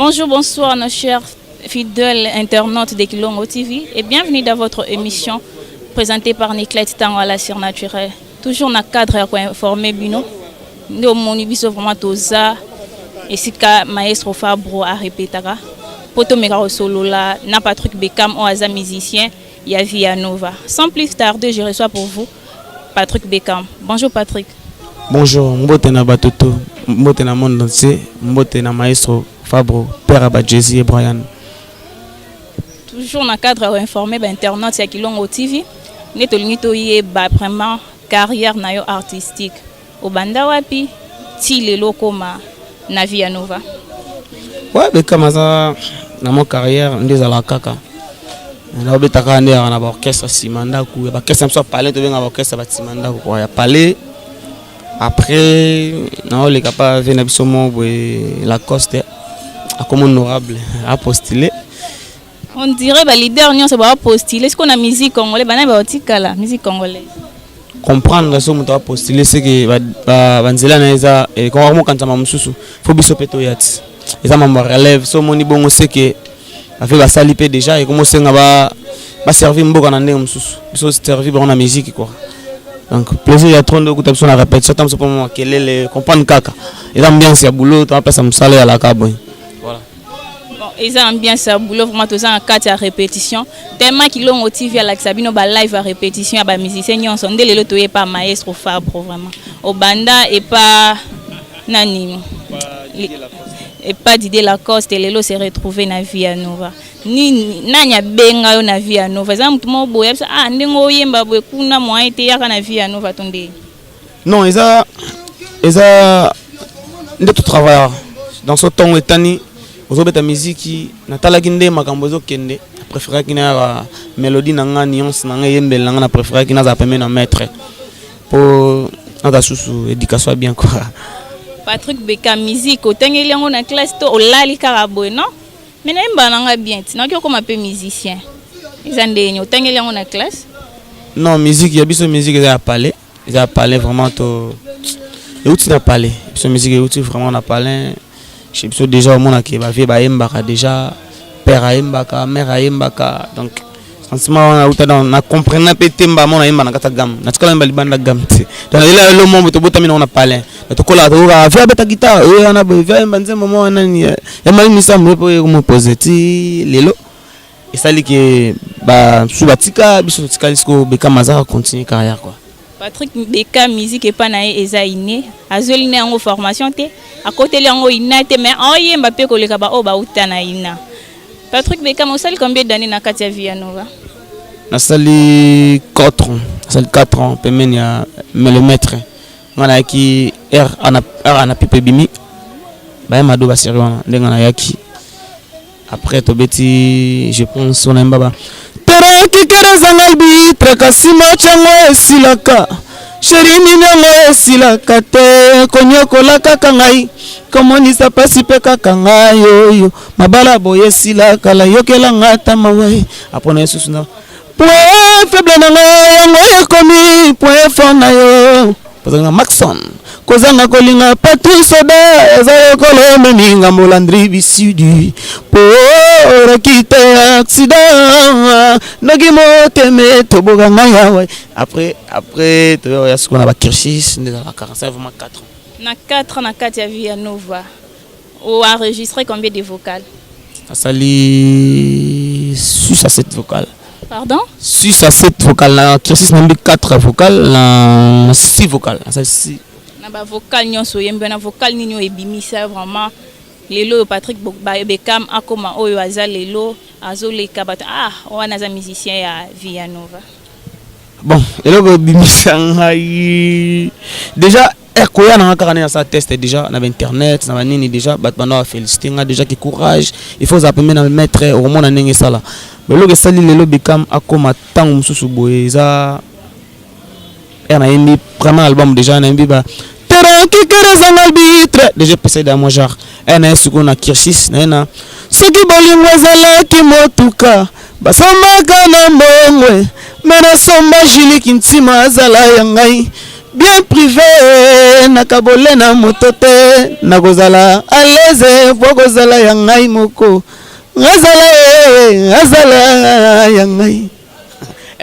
Bonjour, bonsoir nos chers fidèles internautes de Kilongo TV et bienvenue dans votre émission présentée par Niclette Tangwala Surnaturel. Toujours dans le cadre ya informer bino. Nde omoni biso vraiment toza esika maestro Fabro arepetaka po tomeka kosolola na Patrick Beckham oyo aza musicien ya Via Nova. Sans plus tarder, je reçois pour vous Patrick Beckham. Bonjour Patrick. Bonjour, mbote na bato to, mbote na monde entier, mbote na maestro Fabro, père ya ba Jay-Z et Brian. Toujours na cadre ya informer ba internautes ya Kilongo TV, nde tolingi toyeba vraiment carrière na yo artistique. Obanda wapi ti lelo okoma na Via Nova? Ouais, Beckham aza na mo carrière nde ezalaka kaka. Naobetaka nde yaka na baorchestre nsima ndako ya baorchestre biso ya palais, tobenga baorchestre bansima ndako kwa ya palais. Après naoleka pa ve na biso mo boye Lacoste, akoma honorable, apostule. On dirait ba leader nyonso ba postule siko na musique congolais, bana ba otikala musique congolaise. Comprendre, so moto apostule, seke banzela na ye eza mokanzama mosusu, fo biso mpe toya ti eza mambo ya relève. So omoni bongo, seke bafe basali mpe déjà, ekomosenga baservi mboka na ndenge mosusu, biso servi bango na musique quoi. Donc plaisir ya trop nde okuta biso na répétition, ta mosu mpo makelele, comprendre kaka eza ambiance ya boulot, toapesa mosala eyalaka boye, voilà. Bon, eza ambiance ya boulot vraiment. Toza na kati ya répétition, tellement Kilongo TV alakisa bino ba live ya répétition ya bamusicien nyonso. Nde lelo toye pa maestro Fabro. Vraiment, obanda epa nani? Epa Didier Lacoste. Lelo se retrouver na Via Nova. Nini, nani abenga yo na Via Nova? Eza motu moko boye bisa, ah, ndenge oyemba boye kuna moyen te, yaka na Via Nova to nde? Non, eza nde totravaillaka dans so ntongo etani, ozobeta miziki. Natalaki nde makambo ezokende, préféraki nayaka mélodie na nga, nuance na nga, eyembeli na nga. Na préféraki nazala pembeni na maître mpo naza susu éducation ya bien quoi. Patrick Beka, musique otangeli yango na classe to olali kaka boye? Non, mais nayembaka na nga bien ti nakoki okóma mpe musicien. Eza ndenge otangeli yango na classe? Non, musique ya biso, musique eza ya palais, eza ya palais vraiment. To euti na palais, biso musique euti vraiment na palais chez biso déjà. Omonaki bavie bayembaka déjà, père ayembaka, mère ayembaka, donc sentiment wana auta na comprena mpe te. Mbamo nayemba na kati ya gamme, natikala yemba libanda gamme te. Donc ela elo mo tobotami nango na palais, tokolaka, tokokaka vie abeta guitare oyo wana boye, vie ayemba nzembo mo nani ya mali misambo ye mpo ekomopose ti lelo. Esali ke basusu batika, biso totikali sikoyo. Bekam azaka continue carrière quoi. Patrick Beka, musique epa na ye eza inné, azweli na yango formation te, akoteli yango ina te, mais aoyemba mpe koleka baoyo bauta na ina. Patrick Bekam, osali combien d'année na kati ya Via Nova? Nasali 4 ans, nasali 4 ans pembeni ya le maître. Nga nayaki r ana pipe ebimi, bayema do basérie wana ndenge nayaki. Après tobeti, je pense onayemba ba terakikere ezanga arbitre, kasi match yango esilaka. Chéri, nini yango esilaka te? Konyokola kaka ngai, komonisa pasi mpe kaka ngai oyo mabala boye esilaka. La yokela nga ata mawa. Apres na ye susu na point faible na ngai, yango ekomi point fort na yo. Kozanga Maxon, kozanga kolinga Patrice Oda eza lokolo omeminga molandri bisudi po rakite accident noki motema etoboka ngai awa. Après toyoya sikoyo na bakirchis nde ezalaka 45, vraiment 4 ans. Na 4 ans na kati ya Via Nova, oenregistré combien de vocales? Asali 6 à 7 vocales. Pardon? 6 à 7 vocales. Na cursus nayembi 4 vocales na 6 vocales, asali 6. Na bavocal nyonso oyembi wana, vocal nini oyo ebimisa vraiment lelo oyo Patrick Bekam akoma oyo aza lelo, azoleka bato, ah, wana aza musicien ya Via Nova? Bon, eloko ebimisa ngai déjà koya na nga kaka nde nasala test déjà na bainternet na banini, déjà bato banda bafélicité nga déjà ke courage, il faut ozala pembeni na maître, okomona ndenge esala. Eloko esali lelo Bekam akóma ntango mosusu boye eza ere nayembi premier album. Déjà nayembi ba terakikere ezanga arbitre, déjà epesa da mwa genre ere naye sikoyo na kirchis naye na soki bolingo ezalaki motuka basombaka na mbongwe, me nasomba Jiliki, ntima azala ya ngai. Bien privé, nakabole na moto te, nakozala à l'aise po kozala ya ngai moko, azala ye, azala ya ngai.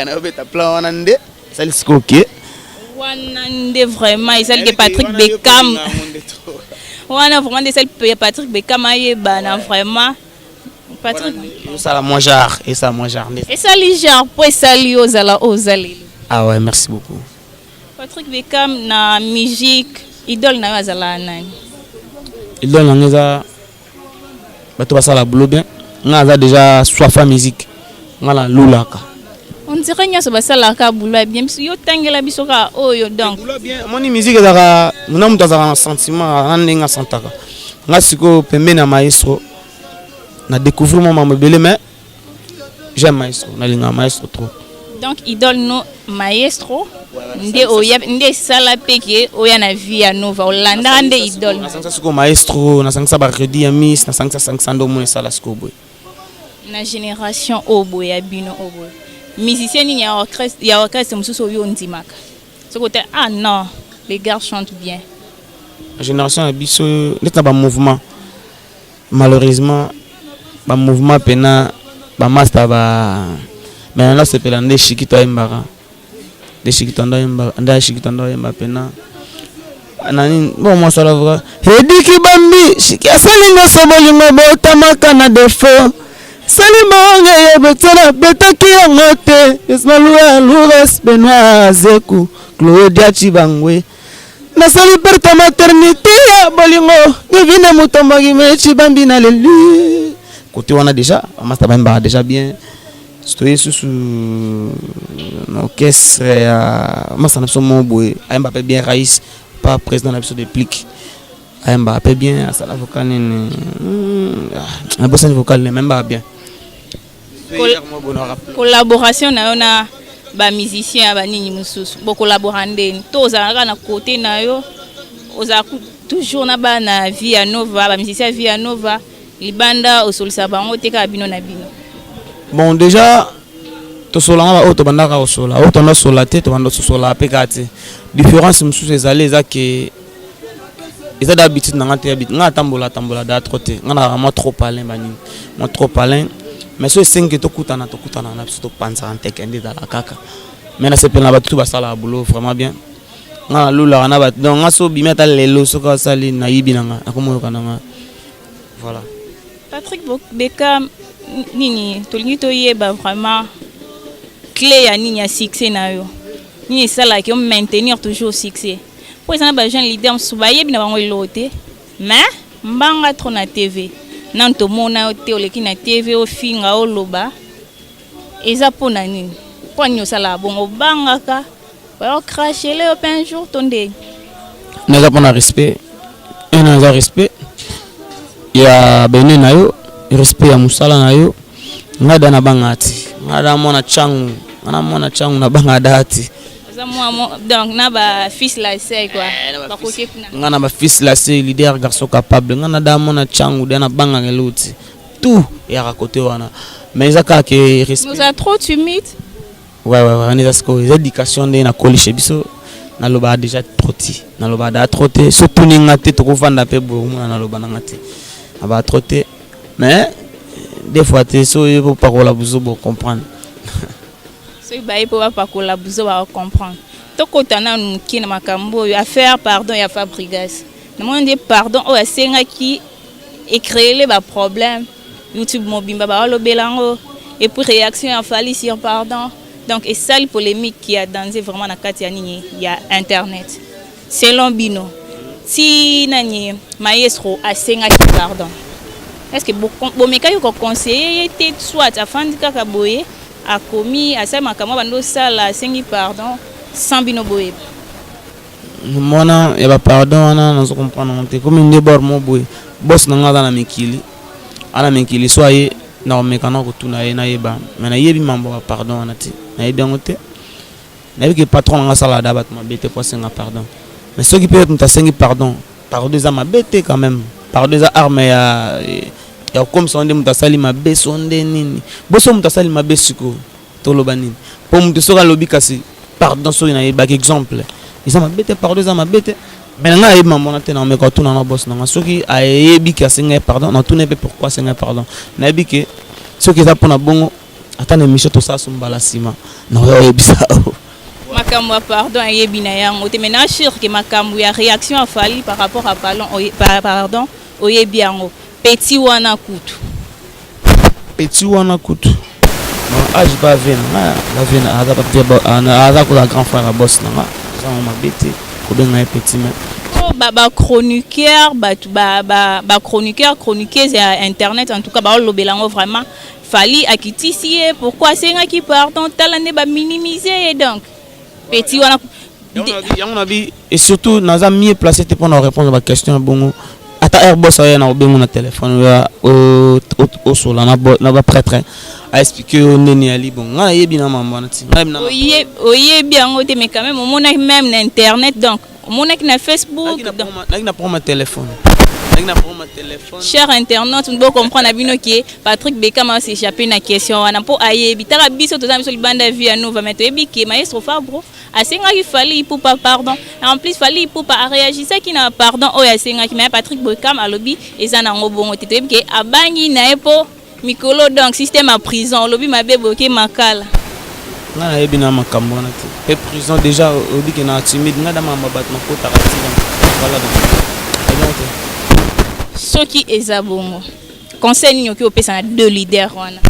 Nayobeta plan wana nde esali sikoyo ke Wana nde vraiment ezali ke Patrick Beckham wana, vraiment nde esali Patrick Beckham ayebana vraiment. Patrick Esala mwa genre, esala mwa genre nde. Esali genre mpo esali yo ozala oyo oza lelo. Ah ouais, merci beaucoup. Patrick Beckham, na musique, idole na yo azalaka nani? Idole na nga eza bato basala boulot bien. Nga aza déjà soif ya musique, nga nalulaka. On dirait nyonso basalaka boulot ya bien. Biso yo tangela biso kaka oyo donc. Boulot bien, omoni, musique ezalaka na moto azalaka na sentiment na ndenge asantaka. Nga sikoyo pembeni ya maestro na découvrir mwa mambo ebele, mais j'aime maestro, nalingaka maestro trop. Donc idole no maestro nde oya, nde esala mpe ke oya na vie ya Nova, olandaka nde idole. Nasangisa sikoyo maestro, nasangisa baredi ya miss, nasangisa sangisa nde omona esala sikoyo boye. Na génération oyo boye ya bino oyo boye, musicien nini ya orchestre mosusu oyo ondimaka soki ote: "Ah non, les gars chantent bien"? Génération na biso, neti na bamouvement, malheureusement bamouvement mpena bamaster ba, mais nasepela nde Shikito ayembaka, nde Shikito ndo ayembaka, nde Shikito ndo ayemba mpena nani. Bon, mwasala vocal ediki bambi Shiki asali nyonso. Bolingo botamaka na défaut, sali bonge ye botala betaki yango te. Esmalua Loures Benoit Azeku Claudia Chibangwe nasali perte maternité ya bolingo Gevine Mutombaki me Chibambi na leli. Côté wana déjà bamaster bayembaka déjà bien. Toye susu na orchestre ya masa na biso moko boye, ayemba mpe bien, Raïs pa président na biso de plique, ayembaka mpe bien. Asala vocal nini? Nabosani vocal ne, ayembaka bien. Collaboration na yo na bamusicien ya banini mosusu, bokolabora ndeni to ozala kaka na côté na yo, ozala toujours na bana Vie ya Nova, bamusicien ya Vie ya Nova libanda, osolisa bango te, kaka bino na bino? Bon, déjà tosolanga oyo tobandaka kosola, oyo tobanda sola te, tobanda sosola mpe kaka te. Différence mosusu ezali, eza ke eza da habitude na nga te. Nga atambola tambola da trop te, nga nakaka mwa trop palin, banini mwa trop palin, mais so esengi tokutana, tokutana na biso, topanzaka nteke nde ezala kaka. Mais nasepela na bato tu basalaka boulot vraiment bien. Nga nalulaka na bato, donc nga so obimi ata lelo, soki asali nayibi na nga, nakomoyoka na nga, voilà. Patrick Beka, nini tolingi toyeba vraiment, clé ya nini ya succès na yo? Nini esalaki yo maintenir toujours succès? Mpo eza na bajeune leader mosusu bayebi na bango eloko te, mais mbanga trop na TV. Nanu tomona yo te oleki na TV ofinga, oloba. Eza mpo na nini? Mpo nini osalaka bongo? Obangaka bayocrachele yo mpe un jour to ndeni? Naza mpona respect ena, eza respect ya bene na yo, respect ya mosala na yo. Ngai da nabanga ti, ngai da mwana ntango, ngai na mwana ntango nabanga da ti. Oza mwa donc na bafils lasey quoi, bakoki kuna. Ngai na bafils lasey, leader garçon capable. Ngai na da mwana ntango da nabangaka eloko ti, tout eyaka kote wana, mais eza kaka ke respect. Oza trop timide. Ouais, wana eza sikoyo eza éducation ndenge nakolishe biso. Nalobaka déjà trop ti, nalobaka daa trop te. So tuni nga te, tokovanda mpe boye, omona naloba nanga te, nalobaka trop te. Mais des fois te, so oye bopakola buzo, bocomprendre. Soki baye mpo bapakola buzo, bacomprendre. Tokota nanu moke na makambo oyo, affaire pardon ya Fabrigas. Namoni nde pardon oyo asengaki ecréele baproblème, YouTube mobimba baolobela yango, et puis réaction ya Fally sur pardon, donc esali polémique ya danger vraiment na kati ya nini, ya internet. Selon bino, ti nani maestro asengaki pardon, est ce que bomekaki koconseiller ye te, soit afandi kaka boye, akomi asali makambo bando osala, asengi pardon sans bino boyeba? Mwana ya bapardon wana, nazo comprendre yango te. Komi nde bor mo boye, boss na nga aza na mikili, ana mikili, so aye na komeka na kotuna ye, nayeba. Mais nayebi mambo ya pardon wana te, nayebi yango te. Nayebi ke patron na nga asalaka da bato mabe te po asenga pardon. Mais soki mpe moto asengi pardon, pardon eza mabe te quand même. Pardon eza arme ya kokomisa nde moto asali mabe so nde nini. Boso moto asali mabe sikoyo, toloba nini? Mpo moto soki alobi kasi pardon, soki nayebaki exemple Eza mabe te, pardon eza mabe te. Mais na ngai nayebi mambo wana te. Na omeka otuna na boss na nga soki ayebi ke asenga ye pardon. Natuna ye mpe pourquoi asenga ye pardon. Nayebi ke soki eza mpona bongo, ata na émission tosala so mbala nsima, nakoya oyebisa. Makambo ya pardon, ayebi na yango te, mais na sûr ke makambo ya réaction ya Fally par rapport à pardon, pardon, oyebi yango. Petit wana kutu. Petit wana kutu na âge, bave na nga, bave na aza kozala grand frère ya boss na nga. Eza ngo mabe te kobenga ye petit, mais Bachroniqueur, bato bachroniqueur, chroniqueuse ya internet, en tout cas baolobela yango vraiment. Fally akitisi ye, pourquoi asengaki pardon? Tala nde baminimize ye. Donc petit wana. Yango na bi, et surtout naza mieux placé te mpona répondre baquestion ya bongo. Ata airbus aya na obengo na téléphone oya osola na baprêtre, aexplike yo ndeni ali. Bon, ngai nayebi na mambo wana ti. Oyebi yango te, mais quand même omonaki même na internet, donc omonaki na Facebook. Naki na problème ya téléphone, naki na problème ya téléphone. Cher internaute, bocomprendre na bino ke Patrick Bekam as'échappe na question wana mpo ayebi. Taka biso toza biso libanda Vie ya Nova, mais toyebi ke maestro Fabro asengaki Fally Ipupa pardon. En plus, Fally Ipupa aréagisaki na pardon oyo asengaki, mais Patrick Bekam alobi eza nango bongo te. Toyebi ke abangi na ye mpo mikolo, donc système ya prison, olobi mabe boke makala. Ngai nayebi na makambo wana te. Mpe prison déjà, oyebi ke na timide ngai da makambo bato nakotaka ti. Donc voilà, donc ebiango te. Soki eza bongo, conseil nini okoki opesa na deux leaders wana?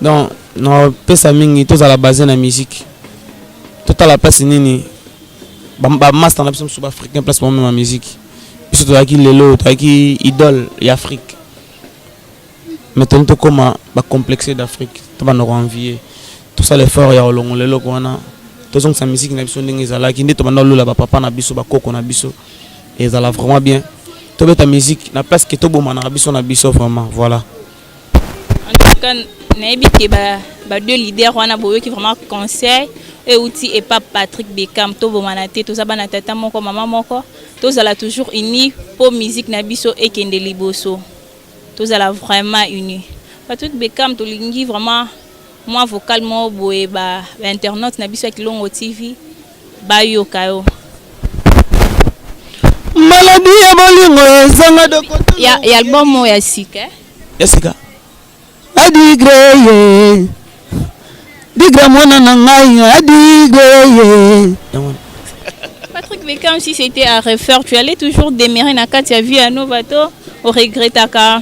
Donc napesa mingi, tozala base na musique, totala place nini bamaster na biso mosusu baafricain, place bamema musique. Biso tozalaki, lelo tozalaki idole ya Afrique, mais toni tokóma bacomplexe d'Afrique, tobanda koenvie. Tosala effort ya kolongola eloko wana, tozongisa musique na biso ndenge ezalaki, nde tobanda kolula bapapa na biso, bakoko na biso. Ezala vraiment bien, tobeta musique na place ke tobomanaka biso na biso, vraiment, voilà. En tout cas, nayebi ke ba deux leaders wana boyoki vraiment conseil euti epa Patrick Bekam. Tobomana te, toza bana tata moko, mama moko. Tozala toujours uni mpo musique na biso ekende liboso. Tozala vraiment uni. Patrick Bekam, tolingi vraiment mwa vocal moko boye, bainternaute na biso ya Kilongo TV bayoka yo. Maladi ya bolingo ezanga. Ya album oyo ya sika, eh? Ya sika, adigre ye, digre mwana na ngai, adigre ye. Patrick Beckham, si c'était à refaire, tu allais toujours demeurer na kati ya Vie ya Nova to oregrettaka?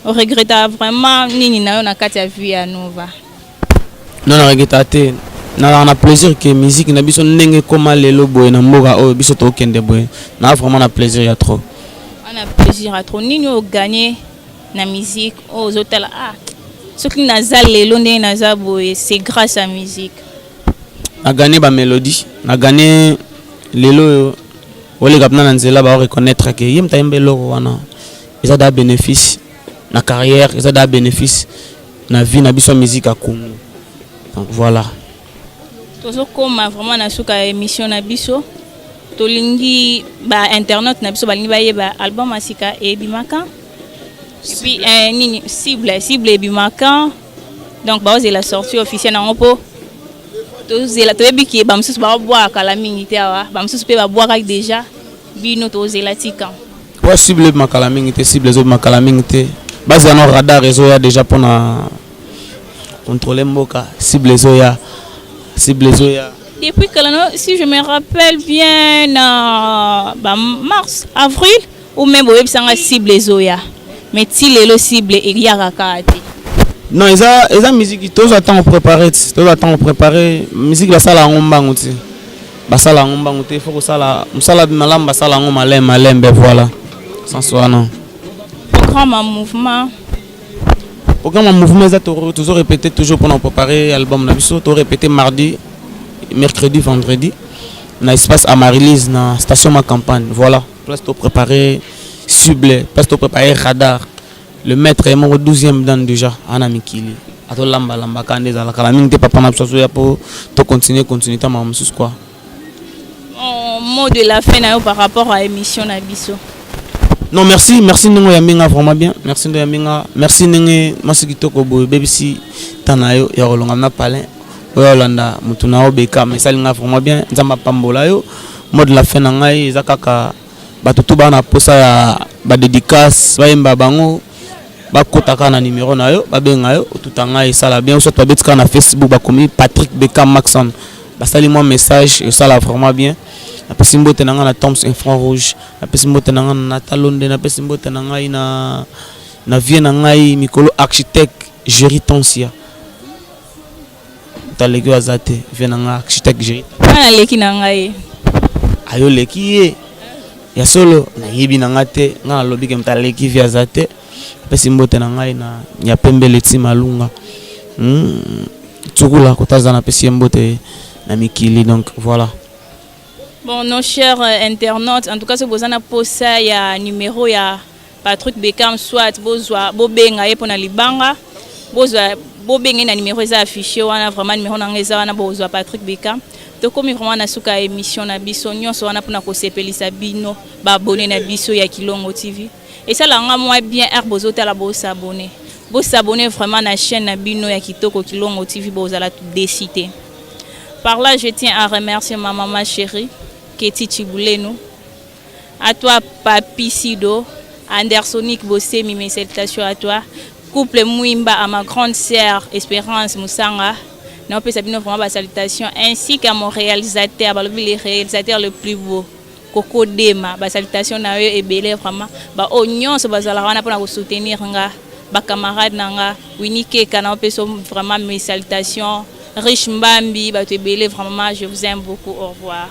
Oregretta vraiment nini na yo na kati ya Vie ya Nova? Non, naregretta te. Nazalaka na plaisir ke musique na biso ndenge ekóma lelo boye na mboka oyo biso tokende boye, naa vraiment na plaisir ya trop. Wana plaisir ya trop. Nini oyo oganye na musique oyo ozotala: ah, soki naza lelo ndenge naza boye, c'est grâce à musique? Naganye bamélodie, naganye lelo oyo oleka mpena na nzela, baoreconnaître ke ye moto ayemba eloko wana. Eza da bénéfice na carrière, eza da bénéfice na vie na biso ya musique ya Congo. Donc voilà. Tozokóma vraiment na suka ya émission na biso. Tolingi bainternaute na biso balingi bayeba album ya sika ebimaka, et puis nini, cible ebimaka. Donc baozela sortie officielle nango mpo tozela. Toyebi ke bamosusu baobwaka kala mingi te awa, bamosusu mpe babwakaki déjà. Bino tozela tika. Ouais, cible ebimaka kala mingi te. Cible ezobima kala mingi te. Bazela no radar ezoya déjà mpona contrôler mboka. Cible ezoya, cible ezoya. Depuis kala no, si je me rappelle bien, na ba mars, avril ou même, boyebisanga cible ezoya, mais ti lelo cible eyaka kaka te. Non, eza musique, tozwa ntango préparé ti, tozwa ntango préparé. Musique basala yango mbangu ti, basala yango mbangu te. Faut kosala mosala malamu, basala yango malembe malembe. Voilà, sens wana. Programme en mouvement? Programme en mouvement eza toujours répété, toujours mpona préparer album na biso. Torépété mardi, mercredi, vendredi na espace Amaryllis, na station Ma Campagne. Voilà place to préparer cible, place to préparer radar. Le maître ye moko 12e dan déjà ana mikili, atolambalambaka nde ezalaka na mingi te. Papa na biso azoya mpo tocontinue, continue ta makambo mosusu quoi. Mot de la fin na yo par rapport à émission na biso? Non, merci, merci ndenge oyambi nga, vraiment bien. Merci ndenge oyambi nga, merci ndenge mwasi kitoko boye obebisi ntan na yo ya kolonga na palin. Oyo olanda motu na yo Bekam, esali nga vraiment bien. Nzambe apambola yo. Mot de la fin na ngai eza kaka bato tu baa na posa ya badédicace, bayemba bango, bakota kaka na numéro na yo, babenga yo, otuta ngai, esala bien. Soit babeti kaka na Facebook, bakomi Patrick Bekam Maxon, basali mwa message, esala vraiment bien. Napesi mbote na ngai na Toms Infrarouge Rouge, napesi mbote na ngai na Natalonde, napesi mbote na ngai na vie na ngai mikolo, architecte Géri Tonsia. Taleki oyo aza te, vie na ngai architecte Géri. Nga naleki na ngai. Ayoleki ye ya solo, nayebi na nga te. Ngai nalobi ke moto aleki vie aza te. Apesi mbote na ngai na ya pembe Leti Malunga, Tsukula kota aza, napesi ye mbote na mikili. Donc voilà. Bon, nos chers internautes, en tout cas soki boza na posa ya numéro ya Patrick Bekam, soit bozwa, bobenga ye mpona libanga, bozwa, bobenga ye na numéro eza affiché wana. Vraiment, numéro na ngai eza wana, bozwa Patrick Bekam. Tokomi vraiment na suka ya émission na biso nyonso wana mpona kosepelisa bino baabonnés na biso ya Kilongo TV. Esalanga mwa bien r bozotala, bos'abonner, bos'abonner vraiment na chaîne na bino ya kitoko Kilongo TV, bozala déçus te. Par là, je tiens à remercier ma maman chérie Keti Chibuleno, à toi Papi Sido, Andersonic Bossemi, mes salutations à toi, couple Mouimba, à ma grande sœur Espérance Moussanga, napesa bino vraiment basalutation, ainsi qu'à mon réalisateur, balobi le réalisateur le plus beau, Koko Dema, basalutation na yo ebele vraiment. Baoyo nyonso bazalaka wana mpona kosoutenir nga, bacamarade na nga, Wini Keka, na opesa vraiment mes salutations, Riche Mbambi, bato ebele vraiment, je vous aime beaucoup, au revoir.